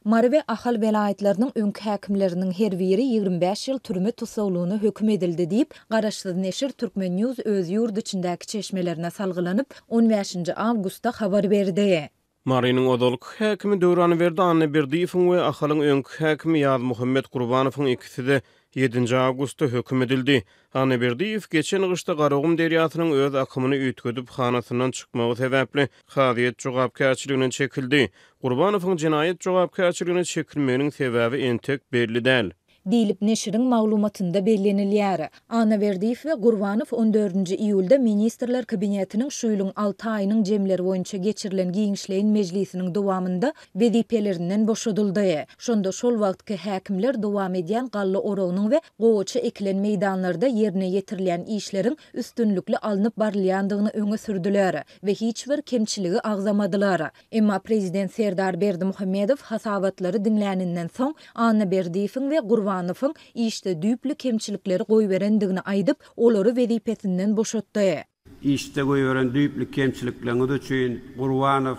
Mary we Ahal welaýatlarynyň öňki häkimleriniň her biri 25 ýyl türme tussaglygyna höküm edildi diýip, garaşsyz neşir Turkmen News öz ýurt içindäki çeşmelerine salgylanyp, on bäşinji awgustda habar berdi. Marynyň ozalky häkimi Döwranberdi Annaberdiýewiň we Ahalyň öňki häkimi Ýazmuhammet Gurbanowyň ikisi-de ýedinji awgustda höküm edildi. Annaberdiýew geçen gyşda Garagum derýasynyň öz akymyny üýtgedip hanasyndan çykmagy sebäpli kazyýet jogapkärçiligine çekildi. Gurbanowyň jenaýat jogapkärçiligine çekilmeginiň sebäbi entek belli däl. Diýlip, neşiriň maglumatynda bellenilýär. Annaberdiýew we Gurbanow on dördünji iýulda Ministrler Kabinetiniň şu ýylyň alty aýynyň jemleri boýunça geçirilen giňişleýin mejlisiniň dowamynda wezipelerinden boşadyldy. Şonda şol wagtky häkimler dowam edýän galla oragynyň we gowaça ekilen meýdanlarda ýerine ýetirilýän işleriň üstünlikli alnyp barylýandygyny öňe sürdüler we hiç bir kemçiligi agzamadylar. Emma prezident Serdar Berdimuhamedow hasabatlary diňläninden soň, Annaberdiýewiň we Gurbanowyň işde düýpli kemçilikleri goýberendigini aýdyp, olary wezipesinden boşatdy. Işde goýberen düýpli kemçilikleriňiz üçin, Gurbanow,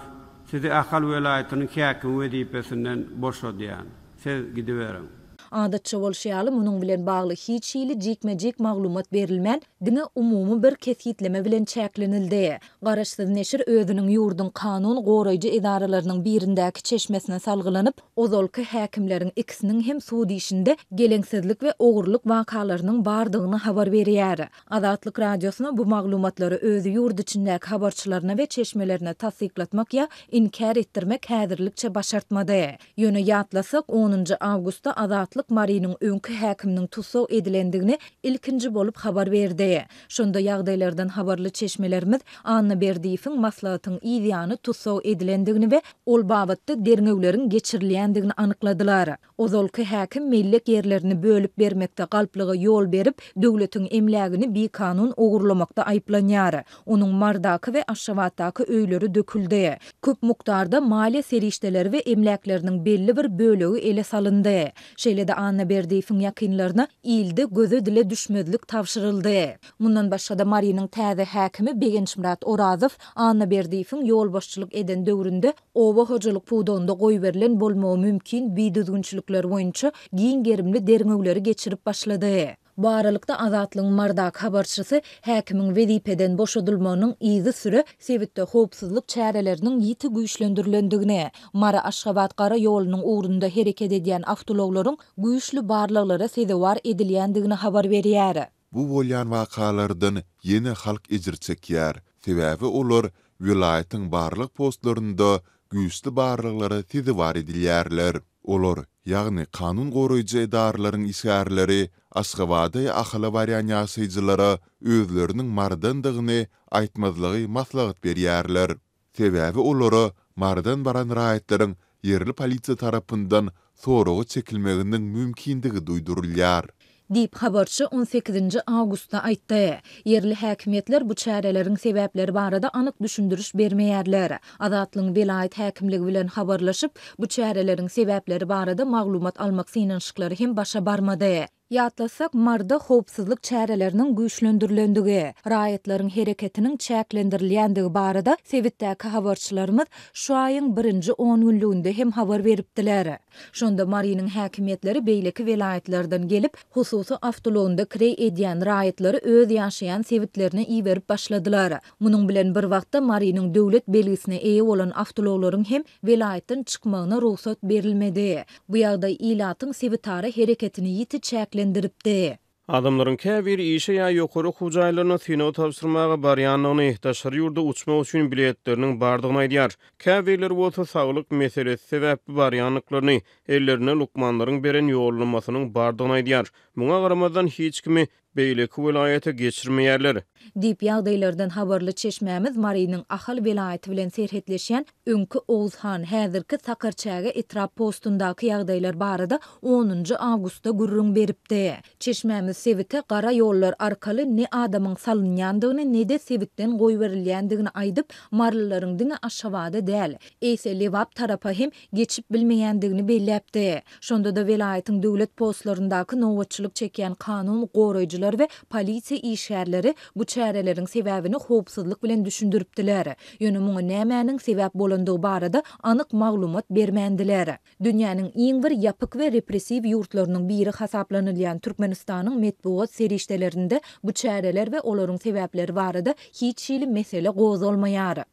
sizi Ahal welaýatynyň häkimi wezipesinden boşadýan. Siz gidiberiň. Adatça bolşy ýaly, munuň bilen bagly hiç hili jikme-jik maglumat berilmän, diňe umumy bir kesgitleme bilen çäklenildi. Garaşsyz neşir özüniň ýurduň kanun goraýjy edaralarynyň birindäki çeşmesine salgylanyp, ozalky häkimleriň ikisiniň hem sud işinde geleňsizlik we ogurlyk wakalarynyň bardygyny habar berýär. Azatlyk Radiosyna bu maglumatlary özi ýurt içindäki habarçylaryna we çeşmelerine tassyklatmak ýa inkär etdirmek häzirlikçe başartmady. Ýöne ýatlasak, onunjy awgustda Azatlyk Marynyň öňki häkiminiň tussag edilendigini ilkinji bolup habar berdi. Şonda ýagdaýlardan habarly çeşmelerimiz Annaberdiýewiň maslahatyň yz ýany tussag edilendigini we ol babatda derňewleriň geçirilýändigini anykladylar. Ozalky häkim mellek ýerlerini bölüp bermekde galplyga ýol berip, döwletiň emlägini bikanun ogurlamakda aýyplanýar. Onuň Mardaky we Aşgabatdaky öýleri döküldi. Köp mukdarda maliýe serişdeleri we emläkleriniň belli bir bölegi ele salyndy. Şeýle-de Annaberdiýewiň ýakynlaryna ilde göze-dile düşmezlik tabşyryldy. Mundan başga-da Marynyň täze häkimi Begençmyrat Orazow Annaberdiýewiň ýolbaşçylyk eden döwründe oba hojalyk pudagynda goýberilen bolmagy mümkin bidüzgünçilikler boýunça giň gerimli derňewleri geçirip başlady. Bu aralykda, Azatlygyň Mardaky habarçysy häkimiň wezipeden boşadylmagynyň yzysüre sebitde howpsuzlyk çäreleriniň ýiti güýçlendirilendigini, Mary-Aşgabat gara ýolunyň ugrunda hereket edýän awtoulaglaryň güýçli barlaglara sezewar edilýändigini habar berýär. Bu bolýan wakalardan ýene halk ejir çekýär, sebäbi olar welaýatyň barlag postlarynda güýçli barlaglara sezewar edilýärler. Olar, ýagny kanun goraýjy edaralaryň işgärleri Aşgabada ýa Ahala barýan ýaşaýjylara özleriniň Marydandygyny aýtmazlygy maslahat berýärler. Sebäbi olara Marydan baran raýatlaryň ýerli polisiýa tarapyndan soraga çekilmeginiň mümkindigi duýdurylýar. Diýip, habarçy on sekizinji awgustda aýtdy. Ýerli häkimiýetler bu çäreleriň sebäpleri barada anyk düşündiriş bermeýärler. Azatlygyň welaýat häkimligi bilen habarlaşyp, bu çäreleriň sebäpleri barada maglumat almak synanyşyklary hem başa barmady. Ýatlasak, Maryda howpsuzlyk çäreleriniň güýçlendirilendigi, raýatlaryň hereketiniň çäklendirilýändigi barada sebitdäki habarçylarymyz şu aýyň birinji ongünlüginde hem habar beripdiler. Şonda Marynyň häkimiýetleri beýleki welaýatlardan gelip, hususy awtoulagynda kireý edýän raýatlary öz ýaşaýan sebitlerine iberip başladylar. Munuň bilen bir wagtda Marynyň döwlet belgisine eýe bolan awtoulaglaryň hem welaýatdan çykmagyna rugsat berilmedi. Bu ýagdaý ilatyň sebitara hereketini ýiti çäklendiripdi. Adamlaryň käbiri işe ýa ýokary okuw jaýlaryna synag tabşyrmaga barýandygyny, daşary ýurda uçmak üçin biletleriniň bardygyny aýdýar. Käbirleri bolsa saglyk meselesi sebäpli barýandyklaryny, ellerinde lukmanlaryň beren ýollamasynyň bardygyny aýdýar. Muňa garamazdan, hiç kimi beýleki welaýata geçirmeýärler. Diýip, ýagdaýlardan habarly çeşmämiz Marynyň Ahal welaýaty bilen serhetleşýän öňki Oguzhan, häzirki Sakarçäge etrap postundaky ýagdaýlar barada onunjy awgustda gürrüň beripdi. Çeşmämiz sebite gara ýollar arkaly ne adamyň salynýandygyny, ne-de sebitden goýberilýändigini aýdyp, marylylaryň diňe Aşgabada däl, eýse Lebap tarapa hem geçip bilmeýändigini belläpdi. Şonda-da welaýatyň döwlet postlaryndaky nobatçylyk çekýän kanun goraýjylar. goraýjylar we polisiýa işgärleri bu çäreleriň sebäbini howpsuzlyk bilen düşündiripdiler. Ýöne muňa nämäniň sebäp bolandygy barada anyk maglumat bermändiler. Dünýäniň iň bir ýapyk we repressiw ýurtlarynyň biri hasaplanylýan Türkmenistanyň metbugat serişdelerinde bu çäreler we olaryň sebäpleri barada hiç hili mesele gozgalmaýar.